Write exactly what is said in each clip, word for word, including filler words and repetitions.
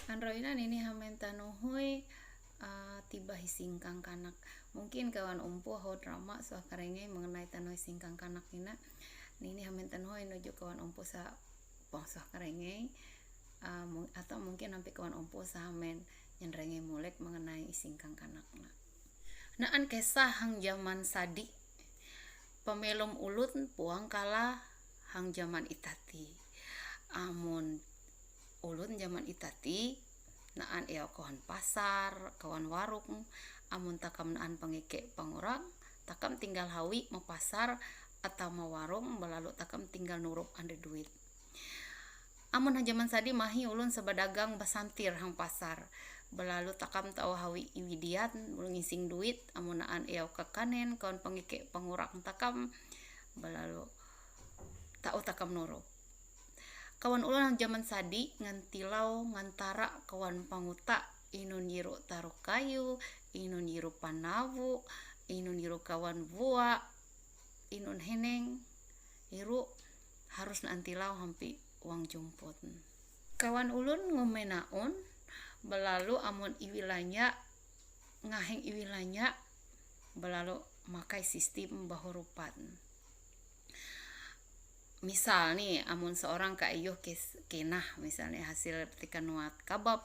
Anroina nini hamen tanu hui, a, tiba hising kangkanak. Mungkin kawan umpu hot rama suah karenge mengenai tanu hising kangkanak ina. Nini hamen tanu hui nuju kawan umpu sa pong suah karenge. A, mung-, atau mungkin hampir kawan umpu sa hamen nyenrenge mulek mengenai ising kangkanak na. Naan kisah hang zaman sadi. Pamelom ulun puang kala hang zaman itati. Amun ulun zaman itati, naan eau kawan pasar, kawan warung, amun takam naan pangike pangurang, takam tinggal hawi ma pasar atau ma warung, balalu takam tinggal nurup andre duit. Amun ha zaman sadi mahi ulun sabadagang basantir hang pasar. Balalu takam tau hawi iwidian, ulun ngising duit, amun naan eau kakanen, kawan pangike pangurang takam, balalu tau takam nurup. Kawan ulun hang zaman sadi ngantilau ngantara kawan panguta, inun yiru taru kayu, inun yiru panavu, inun yiru kawan vua, inun heneng, iru harus na antilau hampi uang jumput. Kawan ulun ngume naun, balalu amun iwilanya, ngaheng iwilanya, balalu makai sistim bahurupan. Misal ni, amun seorang ka iyuh kes-, kenah, misalnya hasil tika nuat kabab,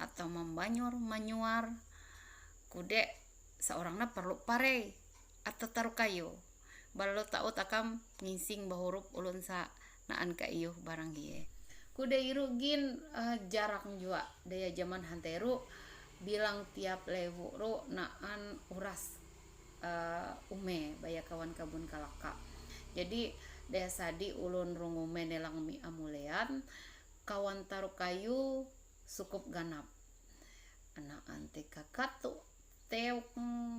atau mambanyur, manyuar, kude seorang na perlu parei atau taru kayu. Balalu tau takam nginsing bahurup ulun sa naan ka iyuh barang hie. Kude iru gin, eh, jarak jua daya zaman hanteru bilang tiap lewu ru naan uras, eh, ume baya kawan kabun kalaka. Jadi daya sadi ulun rungume nelang mi amulean kawan taru kayu sukup ganap. Naan tika katu, teuk,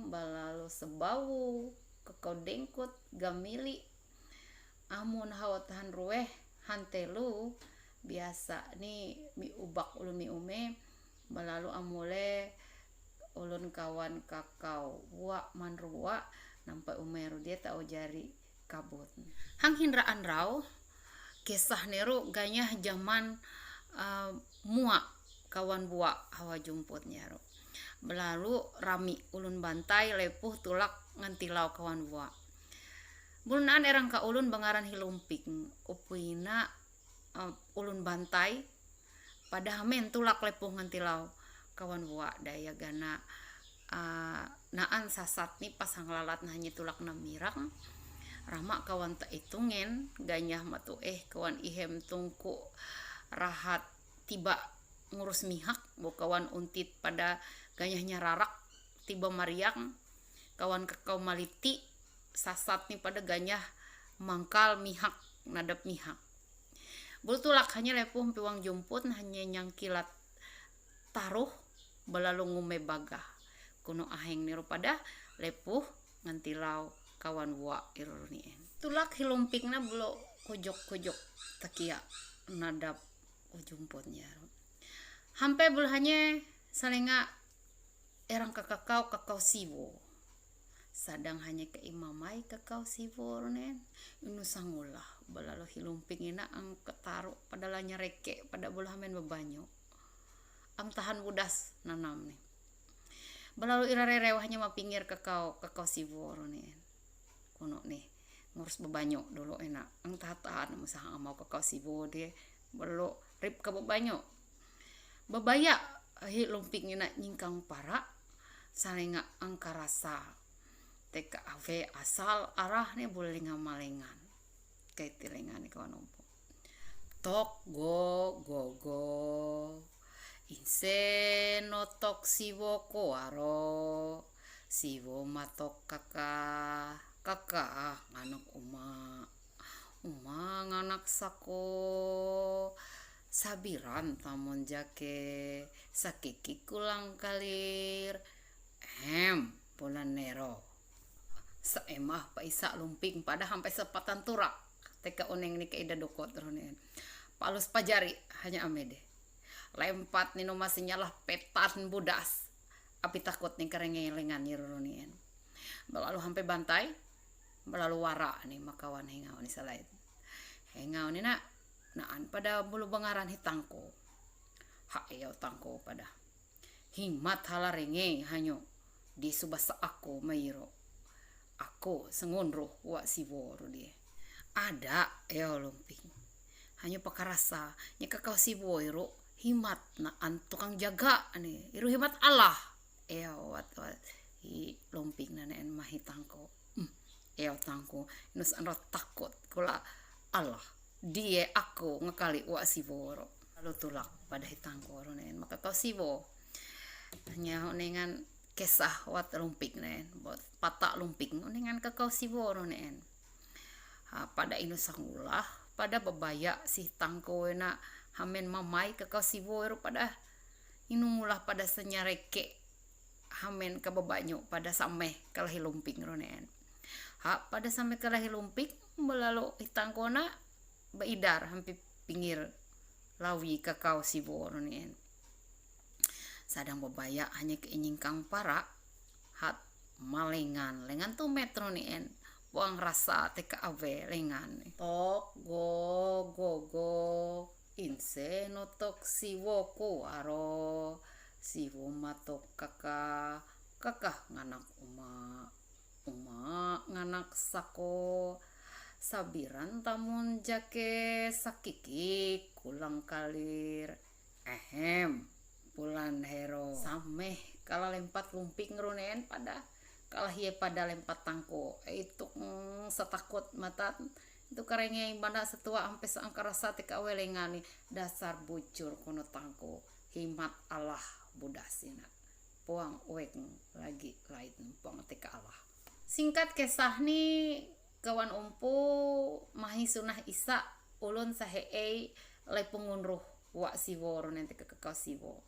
balalu sebawu, kakau dengkut, gamili. Amun hau tahan rueh, hantelu, biasa ni mi ubak ulun mi ume, balalu amule ulun kawan kakau, wua manrua, nampai ume ru dia tau jari kabut. Hang hinraan rau, kisah neru ganyah zaman, eh, mua kawan bua hawa jumput nyaru. Balalu rami ulun bantai lepuh tulak ngantilau kawan bua. Bulnaan erang ka ulun bangaran Hilumpik, upuina, eh, ulun bantai, pada hamen tulak lepuh ngantilau kawan bua daya gana, ah, naan sasat ni pas hang lalat na hanya tulak na mirang. Rama kawan ta itungen, ganyah matu eh kawan ihem tungku rahat tiba ngurus mihak, bu kawan untit pada ganyahnya rarak tiba mariang, kawan kakau maliti sasat ni pada ganyah mangkal mihak, nadap mihak. Bulu tulak hanya lepuh mpiwang jumput, hanya nyangkilat taruh, balalu ngume bagah. Kuno aheng niru pada lepuh ngantilau kawan bua irurunien. Tulak Hilumpik na bulu kujok-kujok takia nadap ujumput nyaru. Hampe bulu hanya salenga erang kakakau, kakau siwo. Sadang hanya ka imamai kakau siwo runen, inu sangulah, balalu Hilumpik ina ang kataru, pada lanya reke, pada bulu hamen babanyu. Ang tahan budas nanam ni. Balalu ira rerew hanya mapingir kakau, kakau siwo runen. Kuno ni, ngurus babanyu dulu ina. Ang tahan-tahan musaha amau kakau siwo dia, balalu rip ka babanyu. Babaya Hilumpik ina nyingkang para, salenga ang karasa. Teka ave asal arah ni bulinga malengan. Kay tilingan ni kawan umpu. Tok go go go. Inse no tok siwo kuaro. Siwo matok kaka. Kaka nganuk uma. Uma nganak sako. Sabiran tamun jake. Sakiki kulang kalir. Hem, bulan nero. Saemah pa isa Lumpik pada hampai sapatan turak. Teka oneng ni ka ida dokot runien. Palus pajari hanya amede. Lempat ni no masih nyalah petan budas. Api takut ni karenge lengan ni runien. Balalu hampe bantai, balalu wara ni makawan hengau ni salain. Hengau ni na, naan pada bulu bangaran hitangku. Ha, eo tanko pada. Himat hala renge hanyo. Di subasa ako mayro. Ako sengonro wa sivo ro di. Ada eo lumping. Hanyo pakarasa. Nya kakao sivo iro himat na an tukang jaga ni. Iro himat Allah. Eo wat wat. Hi lumping na neen mahi tanko. Hmm. Eo tanko. Inus anro takut. Kula Allah. Dia ako ngakali wa sivo ro. Lalu tulak pada hi tanko ro neen. Maka kau sivo. Nya ho nengan kesah wat lumping neen. Bot pata lumping. Ho nengan kakao sivo ro neen. Ha, pada inu sangulah, pada babaya si tanko na hamen mamai kakao sivo ro pada inu ngulah pada senyareke hamen ka babanyo pada sameh kalahi lumping ro neen. Ha, pada sameh kalahi lumping, balalu hi tanko na baidar hampi pinggir lawi kakao sivo ro neen. Sadang babaya hanya ke inyingkang para, hat malengan, lengan tu metro neen, buang rasa teka awe lengan. Tok, go, go, go, inse no tok sivo ku aro, sivo matok kaka, kaka nganak uma, uma nganak sako, sabiran tamun jake sakiki kulang kalir. Ehem, bulan hero. Sameh, kala lempat lumping ro neen pada. Kala hie pada lempat tangko. Itu, mm, satakut matan. Itu karenge banda setua ampe seangkara sate ka welengani. Dasar bujur kono tangko. Himat Allah budasina. Puang uek lagi lait puang teka Allah. Singkat kesah ni kawan umpu mahi sunah isa ulun saheei lepungun ruh wa sivo ro neen teka kakao sivo.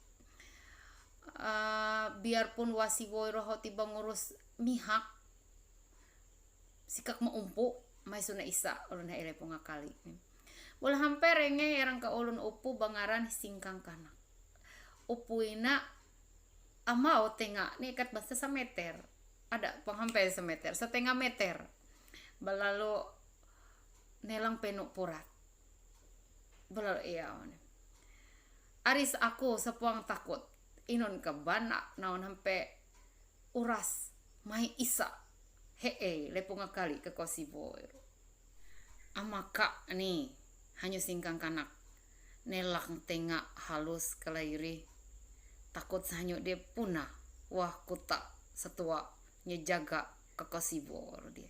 Ah, biarpun wa sivo iro ho tiba ngurus mihak sikak maumpu mai sunah isa ulun heei lepung akali. Bula hampe renge erang ka ulun upu bangaran singkang kanak. Upu ina amau tenga ni kat basta sameter. Ada pang hampe sameter, setengah meter. Balalu nelang penu purat. Balalu iya one. Aris aku sapuang takut. Inun ka bana naon hampe uras mai isa. Heei, lepunga kali ke kosivo. Amaka ni, hanyu singkang kanak. Nelang tenga halus kalairi. Takut sahanyu dia punah. Wah kuta setua nyejaga ke kosivo dia.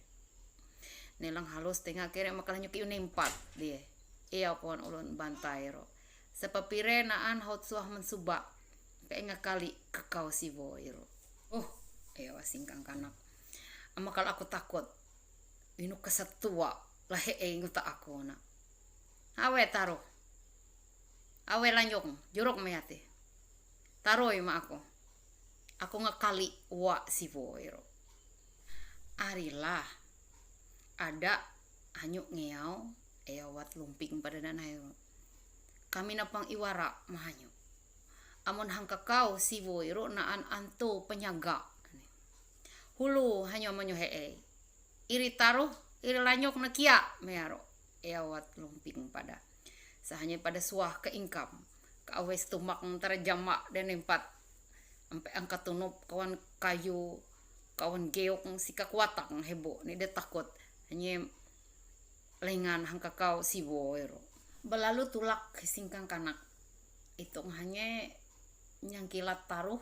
Nelang halus tenga kere makalah nyuki unempat dia. Iya puan ulun bantai ro. Sapapire naan haut suah mensuba. Kainga kali kakao sivo iro. Oh, iya wa singkang kanak. Amakal aku takut. Inu kasatua lah heei nguta aku na. Awe taruh. Awe lanjong, juruk mayati. Taruh ima aku. Aku ngakali wa sivo iro. Arilah. Ada hanyu ngeau, eawat lumping pada danai ro. Kami napang iwara mahanyu. Amun hangkakau sivo iro naan anto penyaga. Hulu hanyu amanyu heei. Iri taruh, iri lanyok na kia, mearo. Eawat lumping pada. Sahanya pada suah ke ingkam. Ka awes tumak antara jama dan empat. Ampe angkat tunup kawan kayu, kawan geok sika kuatak hebo ni dia takut. Hanya lengan hangkakau siwo ero. Balalu tulak singkang kanak. Itung hanya nyangkilat taruh.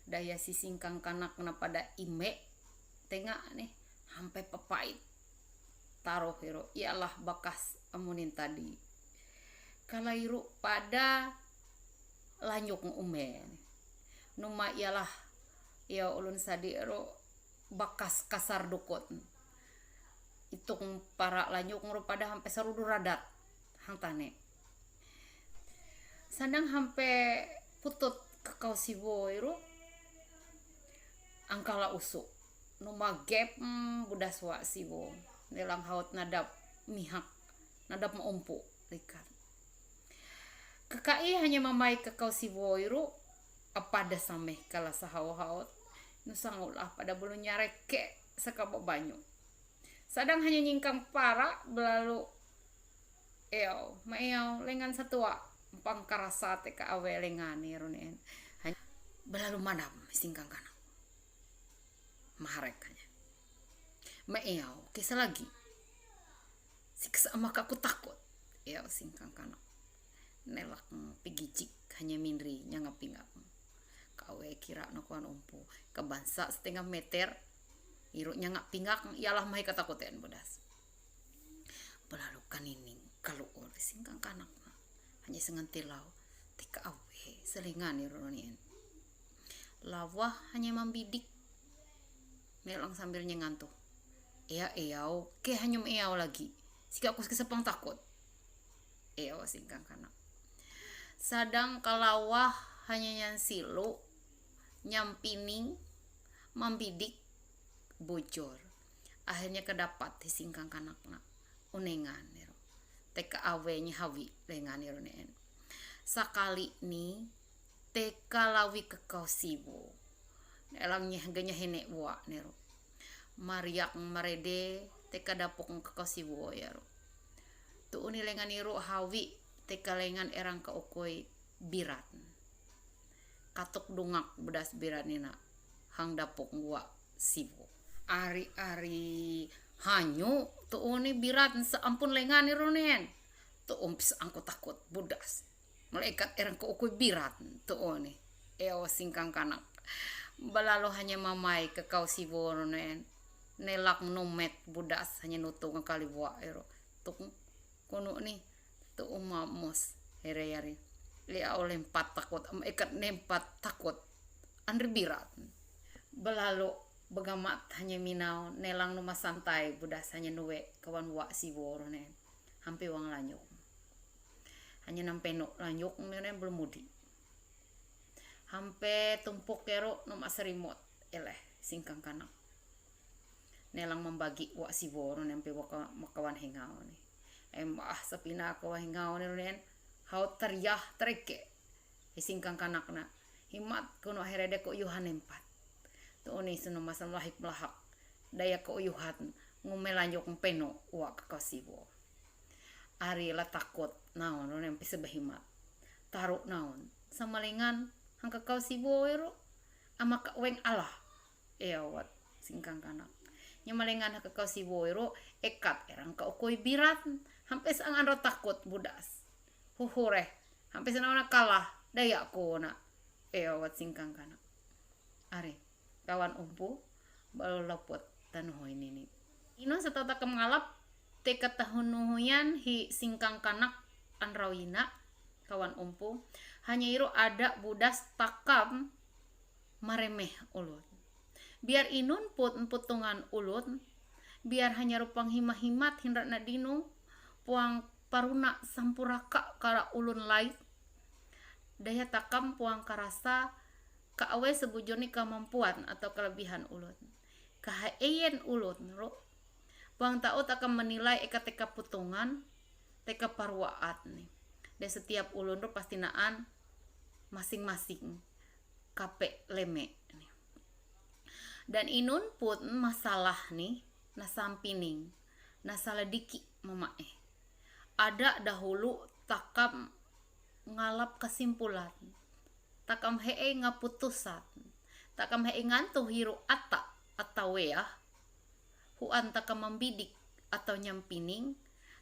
Daya si singkang kanak na pada ime tengah nih, sampai pepait. Taruh iro, ialah bakas amunin tadi. Kalau iru pada lanyuk ume. Numa ialah ia ulun sadi ero bakas kasar dukut. Itung para lanyuk nguru pada sampai sarudu radat hang tane. Sadang sampai putut kakau siwo iru angkala usu. Numa gep, mm, budas wa siwo. Nelang haut nadap mihak, nadap maumpu likat. Kakai hanya mamai kakau siwo iru apada sameh kala sahau-haut. Nusang ulah pada bulu nyareke sakaba banyu. Sadang hanya nyingkang para belalu eau, maeau lengan satua. Պանկարասատը կա ավելենգան երունեն։ Բլալու մանամ, սինկան կանա։ Մահարեքանը։ Մը էյաու, կեսալագի։ Սիքս ամակակու տակոտ։ Էյաու սինկան կանա։ Նելակ պիգիջիկ, հանյեմինրի, նյանգապինգա։ Կաուե կիրա նոկվան ումպու, կաբանսա ստենգա մետեր, իրու նյանգապինգա, յալահ մահի կտակոտ են բուդաս։ Բլալու կանինին, կալու օրեսին կան կանակնա։ Հանյեսին անտելաու, տիկ աուե, սելենգան երունի են։ Լավա, հանյեման բիդիկ, մելան սամբիր նյանգանտու։ Էա, էաու, կե հանյում էաու լագի։ Սիկա կուսկիսը պանտակոտ։ Էաու սինկան կանա։ Սադան կալավա, հանյեյան սիլու, նյամպինին, մամբիդիկ, բոջոր։ Ահենյակը դա պատ, սինկան կանակնա, ունենգան ներու։ Տեկ ավենի հավի, լենգան երունեն։ Սակալի նի, տեկալավի կկասիվու։ Էլամ նյահ-, գնյահենե ուա ներու։ Մարիակ մրեդե, տեկադապոկն կկասիվու երու։ Դու ունի լենգան երու հավի, տեկալենգան էրանքը օկոյ բիրատն։ Կատուկ դունգակ բուդաս բիրանինա, հանգդապոկն ուա սիվու։ Արի, արի, հանյու, տու ունի բիրատն ս-, ամպուն լենգան երունեն։ Տու ումպս անկոտակոտ բուդաս։ Մլեկատ էրանքը օկոյ բիրատն, տու ունի։ Էո սինկան կանակ։ Բլալու հանյե մամայի կկաուսի որունեն։ Նելակ նոմետ բուդաս, հանյե նոտու կալի վա էրո։ Տու կոնունի, տու մամոս, հերեյարի։ Լի աուլեն պատակոտ, մ-, էկատ նեմ պատակոտ, անրբիրատն։ Բլալու բգամատ հանյե մինաու, նելան նոմա սանտայի բուդաս հանյե նուվե կվան վա սի որունեն։ Համպի վան լանյու։ Հանյե նամպենու լանյու կունենեն բլմուդի։ Համպե տումպոկերո նոմա սրի մոտ, էլե, սինկան կանա։ Նելան մամբագի վա սի որունեն պի վակա-, մակավան հենգաունի։ Էմ ահ սպինա կովա հենգաունի ունեն, հաու տրյահ տրեկե։ Հիսին կան կանակնա, հիմա կոնո հերեդե կո յուհանեն պատ։ Տոնի սնո մասան լահիկ մլահակ, դա յա կո յուհատն, նոմելան յոկն պենո ուա կկասի վո։ Արի լա տակոտ, նաուն, ունեն պիսը բհիմա։ Տարո նաուն, սամալենգան, հանկակասի վո էրո, ամա կա-, ուեն ալա, էա ուատ, սինկան կանա։ Նյամալենգան հակակասի վո էրո, էկատ էրան կա, օկոյ բիրատն, համպես ան անրա տակոտ բուդաս։ Հուհուրե, համպես ան անա կալա, դա յա կոնա, էա ուատ, սինկան կանա։ Արի, կավան ումպու, բալոլապոտ, տան հոյնինի։ Ինոն սա տատակը մալապ, տե կտահունուհույան հի սինկան կանակ անրաուինա, կավան ումպու, հանյեիրո ադա բուդաս տակամ մարեմեհ ոլոտ։ Բիար ինուն պոտ-, պոտոնգան ոլոտ, բիար հանյարո պան հիմա հիմա թինրանադինու, պոան պարունա սամպուրակա կարա ոլոն լայ, դեհա տակամ պոան կարասա, կա ավեսը բուջոնի կաման պոան, ատո կալա բիհան ոլոտ։ Կա հա էյեն ոլոտ նրո, պոան տա օտակա մնիլայ էկա տեկա պոտոնգան, տեկա պարուա ատնի։ Դեսը տիապ ոլոն նրո պաստինա ան, մասինգ մասինգ, կապե լեմե։ Դան ինուն պոտ մասալահնի, նասամպինին, նասալադիկի մամա է։ Ադա դահոլու տակամ նալապ կասին պուլատն, տակամ հե է նա պուտուսատն, տակամ հե է նան տո հիրու ատա, ատա ուեա, հու ան տակամ ամբիդիկ ատա նյամպինին,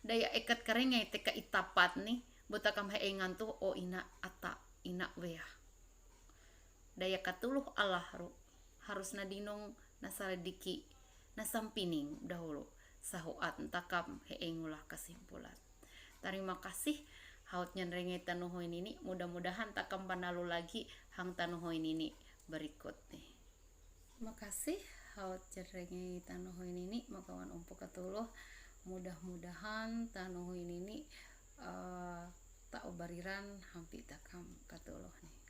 դա յա էկատ կարենգ է տեկա իտապատնի, բո տակամ հե է նան տո օ ինա ատա, ինա ուեա։ Դա յա կատուլուհ ալահրու, հարուսնադինուն նասալադիկի, նասամպինին դահոլու, սահու ատն տակամ հե էնգուլահ կասին պուլատ։ Տարի մակասի, հաուտ նյանրենգ է տանու հոյնինի, մուդա մուդա հան տակամ բանալու լագի, հան տանու հոյնինի բրիկոտնի։ Մակասի, հաուտ նյանրենգ է տանու հոյնինի, մակավան ումպոկատուլու, մուդա մուդա հան տանու հոյնինի, ա, տա օբարիրան համպի տակամ կատուլուհնի։